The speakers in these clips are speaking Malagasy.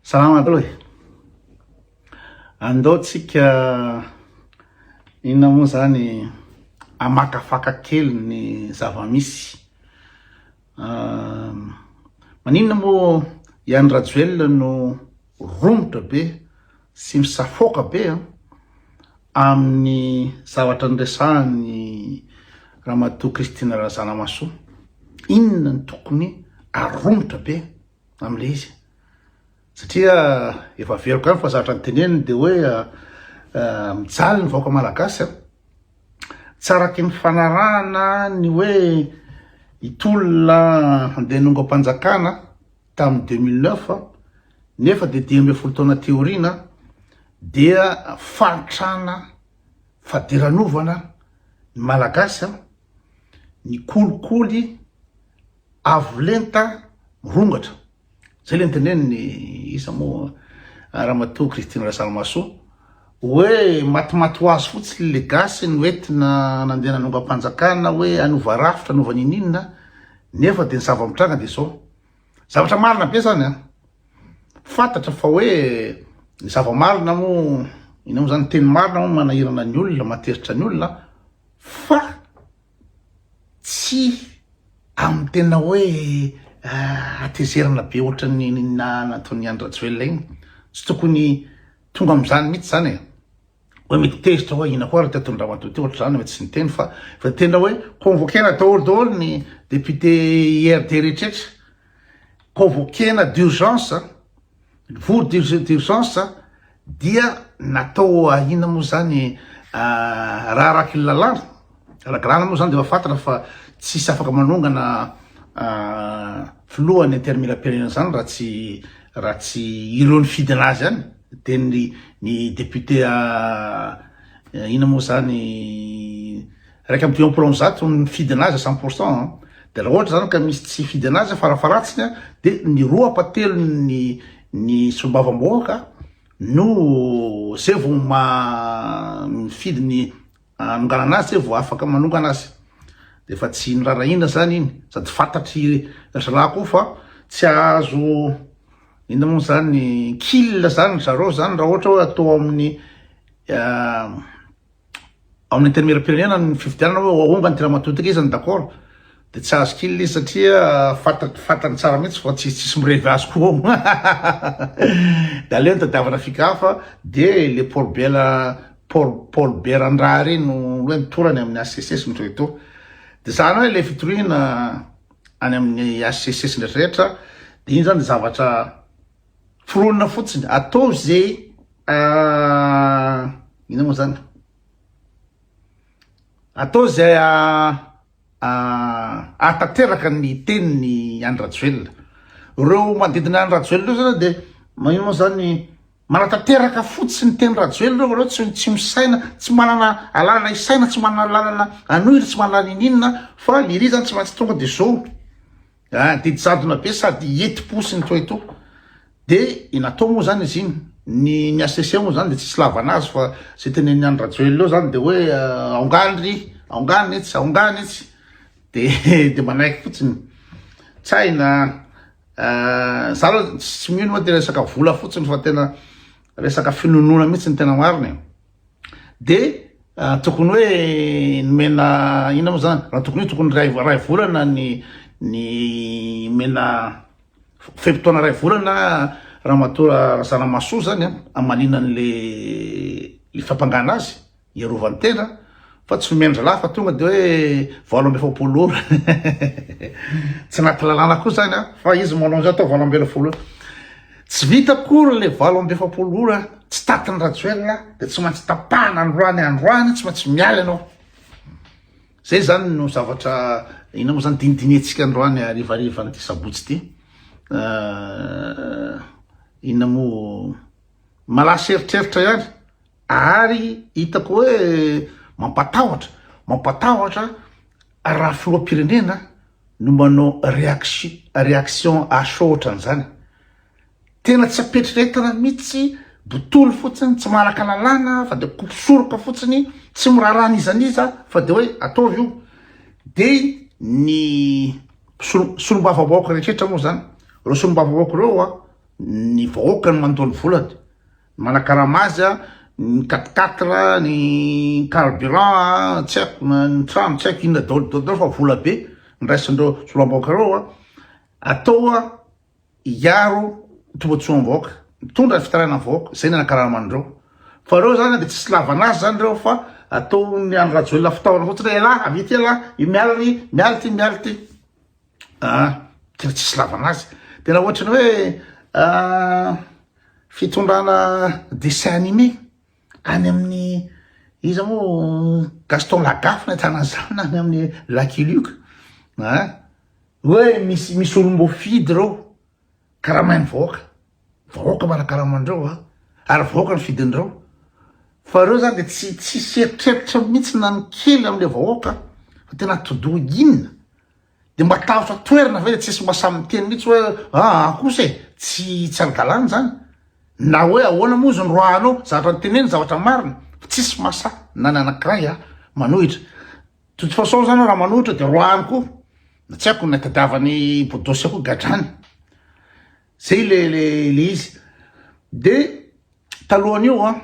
Salama daholo e. Andao tsika inona moa zany hamakafaka kely ny zava-misy. Maninona moa i Andry Rajoelina no romotra be sy misafoaka be amin'ny zavatra niresahan'i Ramatoa Christine Razanamahasoa? Inona no tokony aromotra be amin'ilay izy? Satria efa averiko ihany fa zavatra noteneniny dia hoe mijaly ny vahoaka malagasy an. Tsy araky ny fanarahana ny hoe hitolona handeha hanongam-panjakana tamin'ny 2009 nefa dia 15 taona aty aoriana dia fahantrana, fadiranovana ny malagasy an, ny kolikoly avo lenta mirongatra. Zay le noteneniny iza moa Ramatoa Christine Razanamahasoa hoe matimaty ho azy fotsiny le gasy no entina nandeha nanongam-panjakana hoe hanova rafitra hanova ninininona nefa de ny zava-mitranga de zao. Zavatra marina be zany an. Fantatra fa hoe ny zava-marina moa inona moa zany teny marina moa manahirana ny olona mahatezitra ny olona fa Tsy amin'ny tena hoe hatezerana be ohatran'ny nataon'i Andry Rajoelina iny. Tsy tokony tonga amin'izany mihitsy izany e. Hoe mety tezitra hoe inona koa ary ity ataon'i-dRamatoa ity ohatr'izany, mety tsy niteny fa fa tena hoe convoquer-na daholo daholo ny député IRD rehetrarehetra. Convoquer-na d'urgence. Vory d'urgence dia natao inona moa zany raha araky ny lalàna, araky lalàna moa zany de efa fantatra fa tsisy afaka manongana filohan'ny antenimierampirenena zany raha tsy raha tsy ireo nifidy anazy ihany de ny ny député inona moa zany 151 no nifidy anazy à 100% de raha ohatra zany ka misy tsy hifidy anazy farafaharatsiny a de ny roa ampatelon'ny ny solombavambahoaka no zay vao ma mifidy ny hanonganana azy zay vao afaka manongana azy de efa tsy norarahina zany iny sady fantatry zalahy koa fa tsy azo inona moa zany kil zany zareo zany raha ohatra hoe atao amin'ny Ao amin'ny antenimierampirenena ny fifidianana hoe ahonga ny ramatoa ity izy ny d'accord de tsy azo kil izy satria fantany fantany tsara mihitsy fa tsy tsisy mirevy azy koa ao de aleo nitadiavana fika hafa de le Paul Bela Paul Paul Berandraha reny no hoe nitorany amin'ny HCC sy ny toy de zany hoe le fitoriana any amin'ny HCC sy ny rehetra de iny zany zavatra foronina fotsiny atao ze Inona moa zany? Atao izay ahatanteraka ny tenin'i Andry Rajoelina. Ireo manodidina an'i Rajoelina ireo zany dia maninona moa zany manatanteraka fotsiny ny teny Rajoelina ireo, ireo tsy tsy misaina, tsy manana alalana hisaina, tsy manana alalana hanohitra, tsy manana ninininona fa lery zany tsy maintsy tonga dia zao. Ah, didy jadona be sady eti-po sy ny toetoa. De i natao moa zany izy iny, ny ny HCC moa zany de tsisy lavana azy fa zay tenenin'i Andry Rajoelina eo zany de hoe aongany ry, aongany etsy, aongany etsy, de de manaiky fotsiny. Tsy hay na za aloha tsy mino hoe tena resaka vola fotsiny fa tena resaka finoanoana mihitsy ny tena marina e. De tokony hoe nomena inona moa zany, raha tokony hoe tokony ray ray volana ny ny omena fe-potoana ray volana ramatoa Razanamahasoa zany an, hamaliana an'le le fampangana azy, hiarovany tena fa tsy nomen-drahalahy fa tonga de hoe 48 ora tsy anaty lalàna koa zany an, fa izy manao an'izay atao 48 ora. Tsy vita akory le 48 ora tsy tatin'i Rajoelina de tsy maintsy tapahana androany androany tsy maintsy miala ianao. Zay zany no zavatra inona moa zany dinidinihantsika androany harivarivan'ity sabotsy ity. Inona moa mahalasa eritreritra ihany ary hitako hoe mampatahotra mampatahotra raha filoham-pirenena no manao réaction réaction à chaud ohatran'izany. Tena tsy ampietreretana mihitsy, botolo fotsiny, tsy maharaka lalàna fa de kopisoroka fotsiny, tsy miraharaha n'iza n'iza fa de hoe ataovy io. De ny solombavambahoaka rehetra moa zany, ireo solombavambahoaka ireo a. Ny vahoaka no mandoa ny volany, ny manakarama azy a, ny quatre quatre, ny carburant a, tsy haiko na ny trano tsy haiko inona daholo daholo daholo fa vola be ny raisin'ireo solombavambahoaka ireo a, atao a hiaro tombotsoam-bahoaka, mitondra ny fitarainan'ny vahoaka, zay ny anakaraman'ireo. Fa ireo zany de tsisy ilavana azy zany ireo fa ataon'ny Andry Rajoelina fitaovana fotsiny hoe elah avy ity elah, io miala ry, miala ity miala ity. Ah, tena tsisy ilavana azy. Tena ohatran'ny hoe ah, fitondrana dessin animé any amin'ny iza moa Gaston Lagaffe no ahitana an'izany any amin'ny Lucky Luke. Ah, hoe misy misy olom-boafidy ireo karamain'ny vahoaka. Vahoaka manakarama an'ireo a, ary vahoaka ny fidin'ireo. Fa ireo zany de tsy tsisy eritreritra mihitsy na ny kely am'le vahoaka fa tena atidoha inona. De mba tahotra toerana ve de tsisy mba samy miteny mihitsy hoe aa kosa e, tsy tsy ara-dalàna zany. Na hoe ahoana moa izy ny roahanao, zavatra noteneniny zavatra marina, fa tsisy mahasahy na ny anankiray a manohitra. Toute façon zany raha manohitra de roahany koa, na tsy haiko na tadiavany Bodosia koa gadrany. Zay le le le izy. De talohan'io an,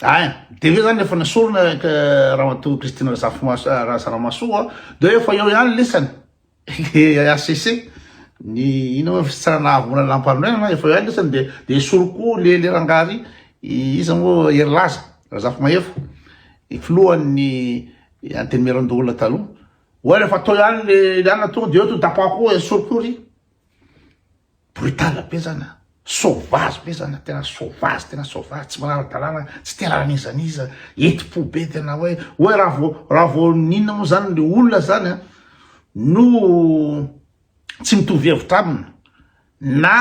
Ay, de hoe zany efa nesorina ramatoa Christine Razanamahasoa de efa eo ihany lesany le HCC ny ina moa fitsarana avo momba ny lalàmpanorenana efa eo ihany lesany de de esory koa le le rangahy ry iza moa Herilaza Razafimahefa filohan'ny antenimierandoholona taloha hoe rehefa atao ihany le le anona tonga de eo to tapahako koa esory koa ry Brutal be zany a! Sauvage be zany a! Tena sauvage, tena sauvage, tsy manara-dalàna, tsy te halala n'iza n'iza, enti-po be tena hoe, hoe raha vao, raha vao n'inona moa zany le olona zany a, no tsy mitovy hevitra aminy, na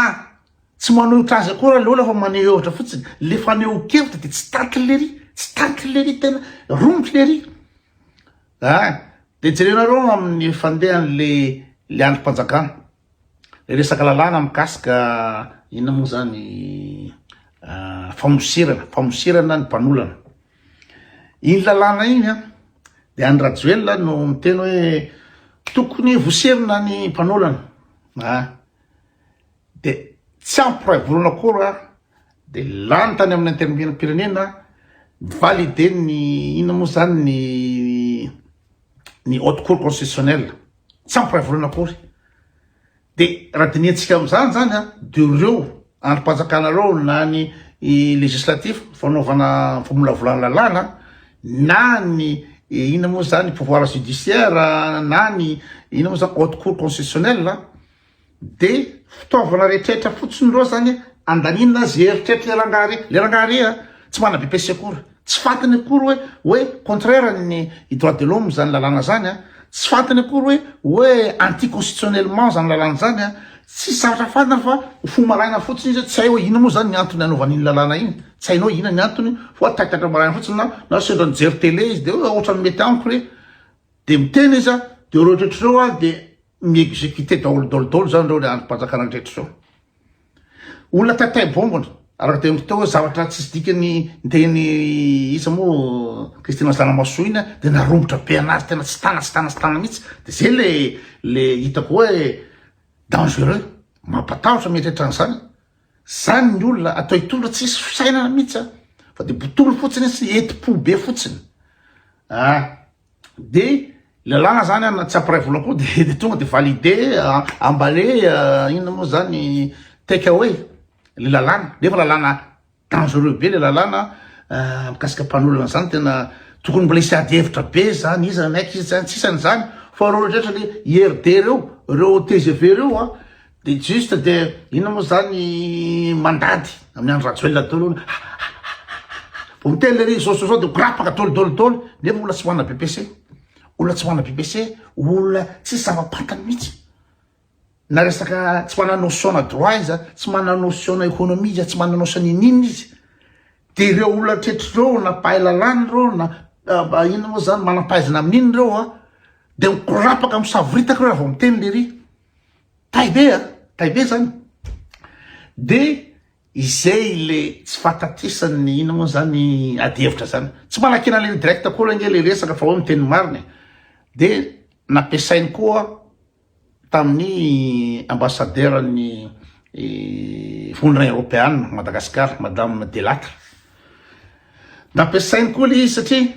tsy manohitra azy akory le olona fa maneho hevitra fotsiny, le fanehoan-kevitra de tsy tanty lery, tsy tanty lery, tena romotra lery. Ah! De jerenareo amin'ny fandehan'le le andrim-panjakana. Le resaka lalàna mikasika inona moa zany famosirana, famosirana ny mpanolana. Iny lalàna iny an, de Andry Rajoelina no miteny hoe tokony vosirina ny mpanolana. Ah, de tsy ampy iray volana akory an, de lany tany amin'ny antenimieram-pirenena, validé ny inona moa zany ny ny haute cour constitutionnelle. Tsy ampy iray volana akory. De raha dinihantsika amin'izany zany an, de ireo andrim-panjakana ireo na ny législatif fanaovana famolavolana lalàna na ny inona moa zany pouvoir judiciaire na ny inona moa zany haute cour constitutionnelle De fitaovana rehetrretra fotsiny reo zany andanina ze eritreritry le rangaha re, le rangaha re a tsy manana BPC akory, tsy fantany akory hoe hoe contraire ny droit de l'homme zany lalàna zany a, tsy fantany akory hoe hoe anti constitutionnellement zany lalàna zany a, tsisy zavatra fantany fa fo maraina fotsiny izy hoe tsy hay hoe inona moa zany ny antony anaovany iny lalàna iny, tsy hainao inona ny antony fa taitaitra maraina fotsiny na na sendra nijery télé izy de hoe ohatran'ny mety amiko re, de miteny izy a, de reo rehetra reo a de Mi-executer daholo daholo daholo zany reo le andrim-panjakana rehetra zao. Olona taitay bombona, araka teniko teo hoe zavatra tsisy dikany niteny iza moa Christine Razanamahasoa iny de naromotra be anazy tena tsy tana tsy tana tsy tana mihitsy. De zay le le hitako hoe dangereux, mampatahotra mieritreritra an'izany. Zany ny olona atao hitondra tsisy fisainana mihitsy a, fa de botolo fotsiny sy enti-po be fotsiny. Ah. De lalàna zany an tsy ampiray vola koa de de tonga de validé emballé inona moa zany take away le lalàna nefa lalàna dangereux be le lalàna mikasika mpanolona zany tena tokony mbola hisy ady hevitra be zany iza nanaiky iza tsy isany zany fa reo rehetra le IRD reo reo TGV reo a de juste de inona moa zany mandady amin'ny Andry Rajoelina daholo hono vao miteny le ry zao zao zao de gorapaka daholo daholo daholo nefa olona tsy manana BPC olona tsy manana BPC olona tsisy zava-pantany mihitsy na resaka tsy manana notion na droit izy tsy manana notion na économie izy tsy manana notion n'inon'inona izy de ireo olona tretry ireo na mpahay lalàna ireo na inona moa zany manam-pahaizana amin'iny ireo a de mikorapaka misavoritaka ireo raha vao miteny le ry Tay be a! Tay be zany. De izay le tsy fahatatesan'ny inona moa zany adihevitra zany. Tsy manakena le direct akory ange le resaka fa hoe miteny marina e. De nampiasainy koa tamin'ny ambassadeur-n'ny. Vondrona Eoropeana, Madagascar, Madame Delattre. Nampiasainy koa le izy satria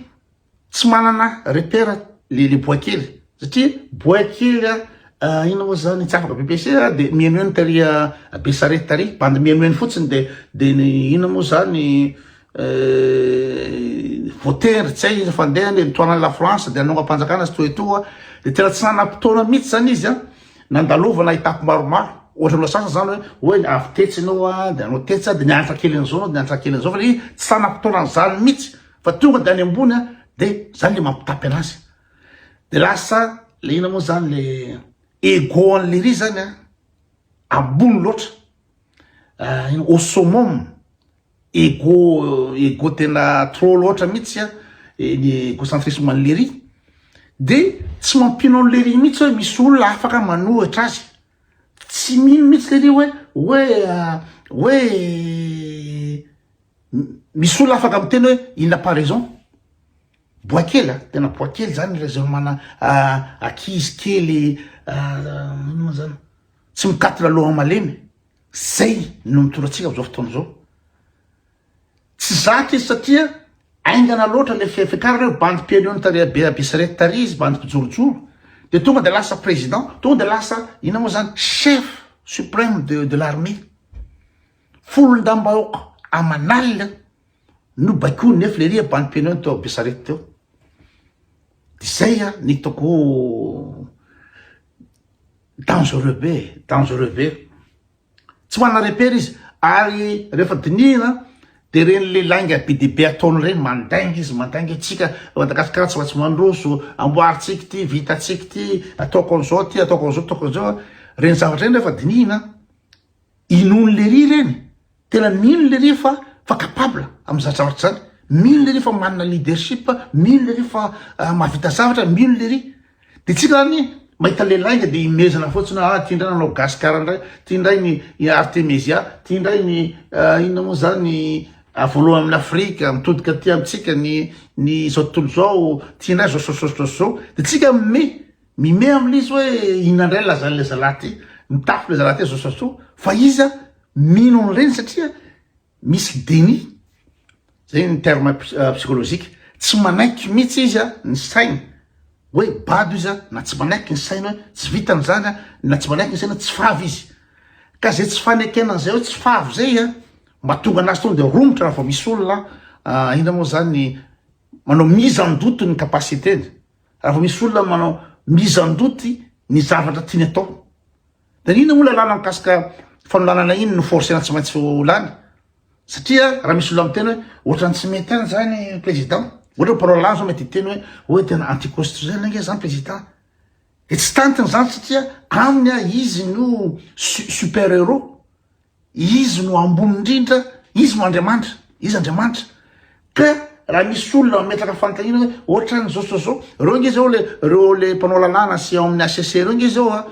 tsy manana repère le le bois kely satria bois kely a inona moa zany tsy afaka BPC a de mihainohaino tary Besarety tary bandy mihainohaino fotsiny de de ny inona moa zany voatery tsy hay izy fandehany de nitohanan'i la France de nanongam-panjakana sy tout et tout a de tena tsy nanam-potoana mihitsy zany izy a Nandalovana étape maromaro, ohatra olona sasany zany hoe hoe avy tetsy ianao a, de anao tetsy a, de nianatra kely an'izao anao, de nianatra kely an'izao, fa le izy tsy nanam-potoana an'izany mihitsy fa tonga de any ambony a, de zany le mampitapy anazy, de lasa le inona moa zany le ego an'lery zany a ambony loatra, au summum. Ego ego tena trop loatra mihitsy a, ny egocentrisme an'i Lery, de tsy mampino an'i Lery mihitsy hoe misy olona afaka manohitra azy, tsy mino mihitsy Lery hoe hoe hoe misy olona afaka miteny hoe il n'a pas raison, boay kely a, tena boay kely zany raisonnement-na ankizy kely ino moa zany, tsy mikatona loha malemy. Zay no mitondra antsika amzao fotoana zao. Tsy zatra izy satria aingana loatra le fiakarana hoe bandy pianino tary be besarety tary izy bandy mpijorojoro de tonga de lasa président tonga de lasa inona moa zany chef supreme de de l'armée folon-dambahoaka aman'alina no baikoiny nefa lery bandy pianino teo besarety teo de zay a ny hitako Dangereux be e, dangereux be. Tsy manana repère izy ary rehefa dinihina de reny le lainga be dia be ataony reny, mandainga izy, mandainga tsika Madagascar tsy maintsy mandroso, amboarintsika ity, vitantsika ity, ataoko an'izao ity, ataoko an'izao, ataoko an'izao, reny zavatra reny rehefa dinihina Inoan'i Lery ireny, tena mino Lery fa fa capable amin'izany zavatra izany, mino Lery fa manana leadership, mino Lery fa mahavita zavatra, mino Lery. De tsika zany mahita le lainga de imezana fotsiny ah ty indray nanao gasikara indray, ty indray ny artemisia, ty indray ny inona moa zany voalohany amin'ny Afrika, mitodika aty amintsika ny ny izao tontolo izao, ty indray zao zao zao zao, de tsika mime Mime amle izy hoe inona ndray lazanle zalahy ty, mitafy le zalahy ty zao zao zao, fa izy a mino an'ireny satria misy déni, zay ny terme psychologique, tsy manaiky mihitsy izy a ny sainy hoe bado izy a, na tsy manaiky ny sainy hoe tsy vitany zany a, na tsy manaiky ny sainy hoe tsy favy izy, ka zay tsy fanekena an'izay hoe tsy favy zay a mba tonga anazy tonga de romotra raha vao misy olona inona moa zany manao mise en doute ny capacité-ny. Raha vao misy olona manao mise en doute ny zavatra tiany atao. De inona moa lalàna mikasika fanolanana iny no forcena tsy maintsy ho lany? Satria raha misy olona miteny hoe ohatran'ny tsy mety any zany président, ohatra hoe mpanao lalàna zao mety hiteny hoe hoe tena anti-constitutionnel ange zany président. De tsy tantiny zany satria aminy a izy no super héros. Izy no ambony indrindra, Izy no Andriamanitra, Izy Andriamanitra. Ka raha misy olona mametraka fanontaniana hoe ohatran'izao sy zao, reo nge zao le reo le mpanao lalàna sy ao amin'ny HCC reo nge zao a,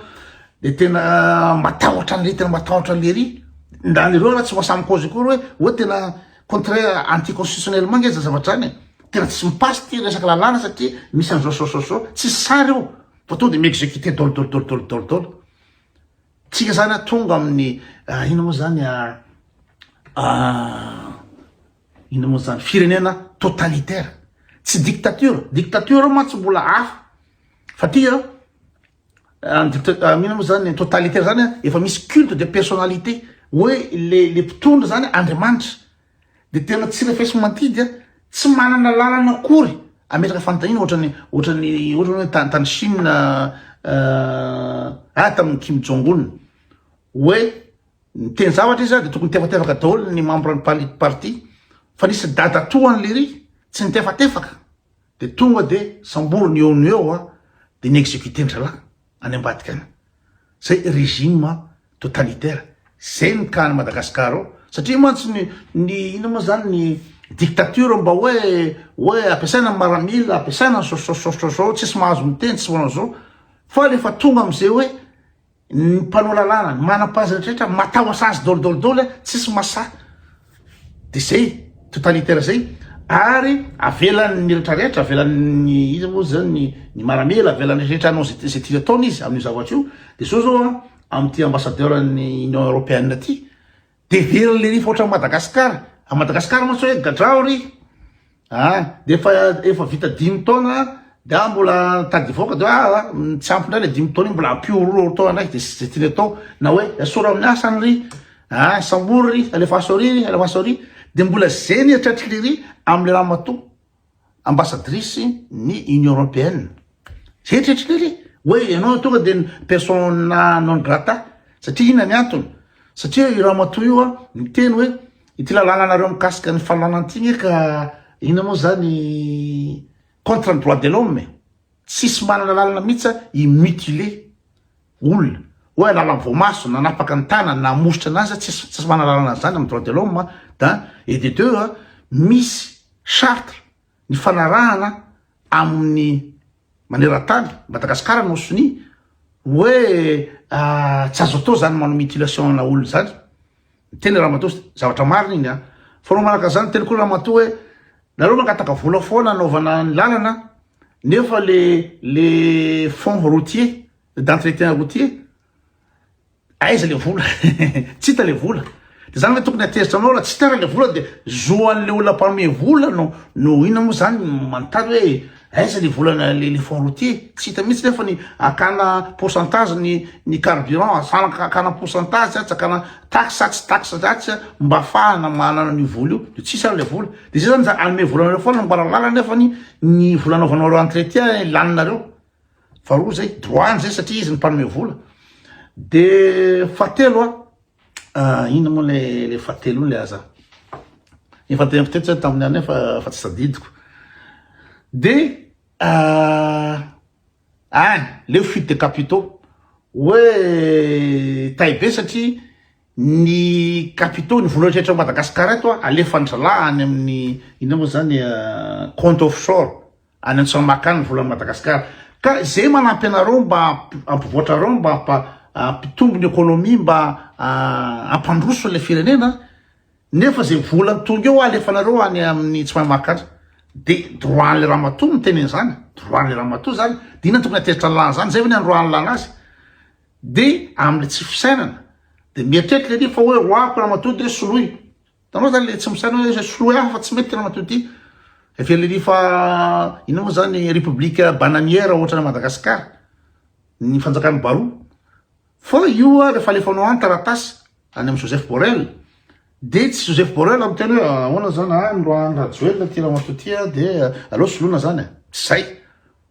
de tena matahotra an'le tena matahotra an'le ry. Na ireo raha tsy mba samy cause akory hoe hoe tena contraire anticonstitutionnellement nge zany zavatra zany e. Tena tsy mi-passe ty resaka lalàna satria misy an'izao sy zao sy zao, tsisy sary eo fa tonga de mi-executer daholo daholo daholo daholo daholo daholo. Tsika zany a tonga amin'ny inona moa zany inona moa zany firenena totalitaire tsy dictature dictature mantsy mbola hafa fa ty a inona moa zany totalitaire zany a efa misy culte de personnalité hoe le le mpitondra zany andriamanitra De tena tsy refesi-mandidy a, tsy manana lalana akory ametraka fanontaniana ohatran'ny ohatran'ny ohatra hoe tany tany Chine ah tamin'ny Kim Jong Un hoe niteny zavatra izy a de tokony nitefatefaka daholo ny membre ny parti fa nisy dadatoany lery tsy nitefatefaka de tonga de samboriny eo no eo a de ni-executer-ndry zalahy any ambadika any. Zay régime totalitaire zay ny cas any Madagascar ao satria mantsy ny ny inona moa zany ny dictature mba hoe hoe ampiasaina ny maramila ampiasaina ny zao tsisy mahazo miteny tsy manao zao fa rehefa tonga am'izay hoe ny mpanao lalàna ny manam-pahaizana rehetra matahotra azy daholo daholo daholo tsisy masahy De zay totalitaire zay ary avelan'ny retraretra avelan'ny iza moa zany ny ny maramila avelan'ny retraretra hanao zay zay tiany ataony izy amin'io zavatra io de zao zao an. amin'ity ambassadeur ny Union Européenne ity de very le rifa ohatran'i Madagascar, à Madagascar mantsy hoe gadrao ry ah de efa efa vita dimy taona de ah mbola mitady hivoaka de ah tsy ampy indray le dimy taona iny mbola ampio roa taona indray de zay tiany atao na hoe esory amin'ny asany ry ah sambory ry alefaso ary ry alefaso ary de mbola zay ny eritreritr'i lery amin'le ramatoa ambassadrice ny Union Européenne. Zay eritreritry lery hoe ianao tonga de persona non grata satria inona ny antony? Satria io ramatoa io a miteny hoe ity lalànanareo mikasika ny fahalalana ity nge ka inona moa zany contre ny droit de l'homme tsisy manana lalana mihitsy i mutiler olona hoe alalan'ny voamaso nanapaka ny tanany na hamositra anazy tsisy tsisy manana lalana an'izany amin'ny droit de l'homme d'un et de deux misy charte ny fanarahana amin'ny maneran-tany, Madagascar no sonia hoe tsy azo atao zany manao mutilation ana olona zany, miteny ramatoa zavatra marina iny an, faharoa manaraka zany miteny koa ramatoa hoe nareo mangataka vola foana anaovana ny lalana nefa le le fonds routier d'entretien routier Aiza le vola? Tsy hita le vola. De zany ve tokony hatezitra anao raha tsy hita ary le vola de zo an'le olona mpanome vola no no inona moa zany manontany hoe aiza le vola le le fonds routier? Tsy hita mihitsy nefa ny akana pourcentage ny ny carburant, akana pourcentage tsy akana taxe sa tsy taxe ratsy mba afahana manana an'io vola io de tsisy ary le vola. De zay zany za hanome vola anareo foana mba lalana nefa ny ny vola anaovanareo entretien laninareo. Faharoa zay, droit-ny zay satria izy no mpanome vola. De fahatelo a, inona moa le le fahatelo iny le aza? Efa teneniko teto zay tamin'ny anay fa fa tsy tadidiko. De ah le fuite de capitaux hoe tay be satria ny capitaux ny vola rehetra Madagascar eto a alefan-dry zalahy any amin'ny inona moa zany compte offshore. Any Antsamaka any ny volan'i Madagascar. Ka izay manampy anareo mba hampivoatra areo mba hampitombo ny économie mba hampandroso ilay firenena nefa izay vola tonga eo alefanareo any amin'ny tsy mahay maka any. De droit an'ilay ramatoa miteny an'izany, droit an'ilay ramatoa zany. De inona tokony hatezitra ny lalàna zany? Zay ve ny androahan'ny lalàna azy? De amin'ilay tsy fisainana de mieritreritra ilay fa hoe roahako ramatoa de soloy. Hitanao zany le tsy misaina hoe soloy hafa fa tsy mety ramatoa ity. Heveriny fa inona moa zany république bananière ohatran'i Madagascar, ny fanjakan'ny baroa. Fa io a rehefa alefanao any taratasy any amin'i Joseph Borrell de tsy Joseph Borrell miteny hoe ahoana zany ah ny roi Rajoelina ity ramatoa ity a de aleo soloina zany e. Tsy zay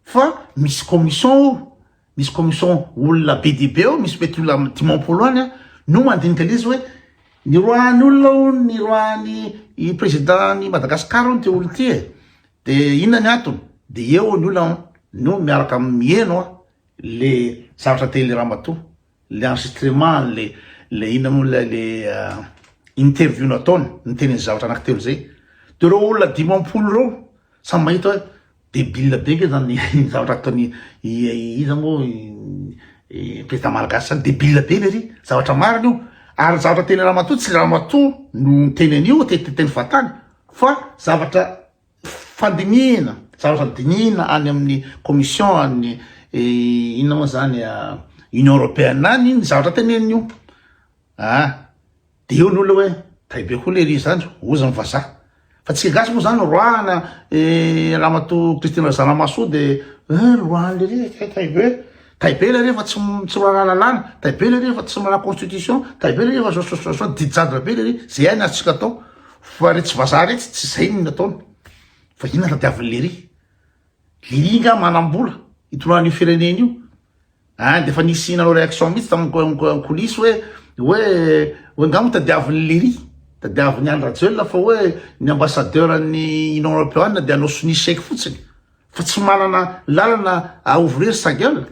fa misy commission ao, misy commission olona be dia be ao, misy mety olona 50 any a no mandinika an'izy hoe Niroahan'ny olona hono, niroahan'ny i président ny Madagascar hono ty olona ty e, de inona ny antony? De eo ny olona no miaraka miheno a le zavatra teny le ramatoa, le enregistrement le le inona moa le le interview nataony niteny ny zavatra anaky telo zay, de reo olona 50 reo samy mahita hoe Debile be nge zany zavatra ataony iza moa président malagasy zany debile be lery zavatra marina io ary zavatra teny ramatoa tsy ramatoa no miteny an'io teny fahatany fa zavatra fandinihina zavatra dinihina any amin'ny commission any inona moa zany union européenne any ny zavatra teneniny io Ah! De eo ny olona hoe tay be koa lery zany, oza ny vazaha. Fa tsika gasy moa zany roahana eh, ramatoa Christine Razanamahasoa de eh roahana lery tay tay be. Tay be lery fa tsy tsy roahana lalàna, tay be lery fa tsy manana constitution, tay be lery fa zao zao zao zao didy jadona be lery, zay ihany azontsika atao. Fa retsy vazaha retsy tsy zay ny nataony. Fa inona tadiavin'i lery? Lery nga manam-bola hitondrana io firenena io. Ein de efa nisy nanao réaction mihitsy tamin'ny coulisse hoe hoe hoe nga moa tadiavin'i Lery, tadiavin'i Andry Rajoelina fa hoe ny ambassadeur ny Union Européenne de hanao sonia chèque fotsiny fa tsy manana lalana à ouvrir sa gueule.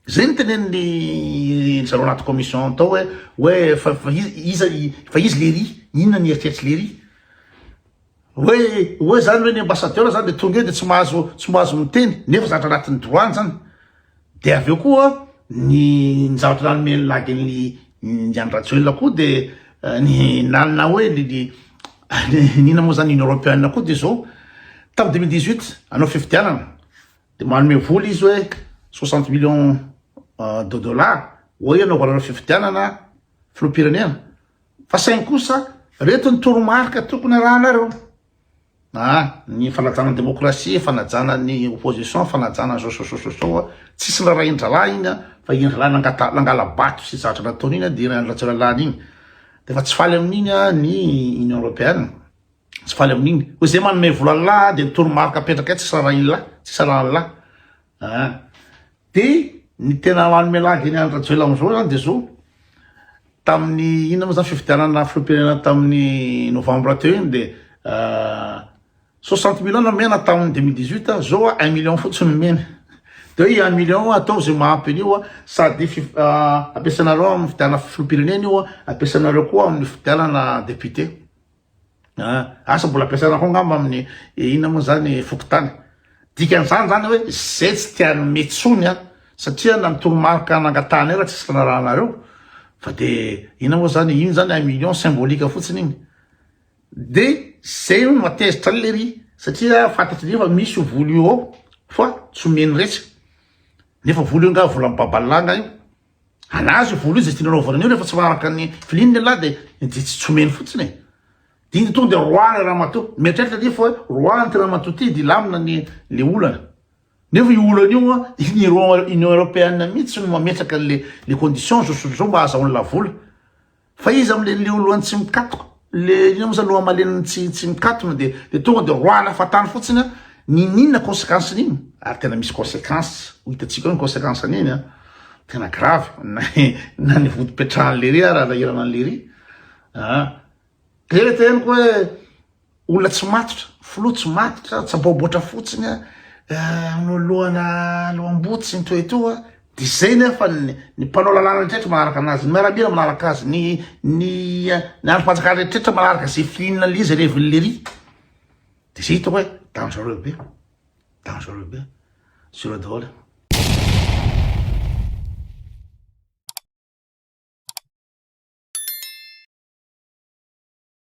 Zay no tenenin'ny zareo anaty commission tao hoe hoe fa fa iza fa izy Lery, inona ny eritreritr'i Lery? Hoe hoe zany hoe ny ambassadeur zany de tonga eo de tsy mahazo tsy mahazo miteny nefa zavatra anatin'ny droit-ny zany. De avy eo koa ny ny zavatra nanome ny lagy ny ny Andry Rajoelina koa de ny na na hoe ny ny ny inona moa zany Union Européenne koa de zao tamin'ny 2018 hanao fifidianana de manome vola izy hoe 60 millions de dollars. hoe anaovanareo fifidianana filoham-pirenena fa saingy kosa reto ny toromarika tokony arahanareo. Ah, ny fanajana ny demokrasia, fanajana ny opposition, fanajana zao zao zao zao, tsisy rarahin-drahalahy iny fa iny rahalahy nangata nangala-bato sy zavatra nataony iny dia iny Ratsiralahiny iny. Dia efa tsy faly amin'iny ny Union Européenne. Tsy faly amin'iny. Hoe zay manome vola an'lah dia ny toromarika apetraka tsisy rarahin'lah, tsisy arahan'lah. Ah. Dia ny tena manome lagy an'i Andry Rajoelina amin'izao zany dia zao, tamin'ny inona moa zany fifidianana filoham-pirenena tamin'ny novembre teo iny dia 60 millions nomena tamin'ny 2018, zao 1 million fotsiny nomena. Dia hoe 1 million ataovy izay mahampy an'io sady ampiasainareo amin'ny fifidianana filoham-pirenena io, ampiasainareo koa amin'ny fifidianana député. Ah, asa mbola ampiasaina koa angamba amin'ny inona moa zany fokontany. Dikan'izany zany hoe zay tsy te hanome tsony an, satria na ny toromarika nangatahana ela tsisy fanarahanareo fa de inona moa zany iny zany un million symbolique fotsiny iny. De zay no mahatezitra an'i lery satria fantatry fa misy io vola io ao fa tsy omeny retsy. Nefa vola io nga vola mibabalà nga io. Anazy io vola io zay tiany anaovana an'io rehefa tsy maharaka ny feeling ialahy de de tsy tsy omeny fotsiny e. De iny tonga de roahana ramatoa. Mieritreritra anefa hoe roahana ity ramatoa ity de hilamina ny le olana. Nefa io olana io an, ny Union Européenne mihitsy no mametraka an'le le condition zao sy zao mba ahazahoan'la vola. Fa iza amle le lohany tsy mikatoko le inona moa zany loha maleniny tsy tsy mikatona de de tonga de roahana fatany fotsiny an niniana conséquence n'iny ary tena misy conséquence ho hitantsika eo ny conséquence n'iny an tena grave na na ny vodi-petrahan'ny lery ara nahirana an'i lery an de le teneniko hoe Olona tsy matotra, filoha tsy matotra, tsaboaboatra fotsiny a, eh, lohana loham-botsy ny toetoa, de zay nefa ny ny mpanao lalàna rehetrarehetra manaraka anazy, ny miaramila manaraka azy, ny ny ny andrim-panjakana rehetrarehetra manaraka zay fihinana le izy revin'ny lery. De zay hitako hoe dangereux be, dangereux be, sur daholo.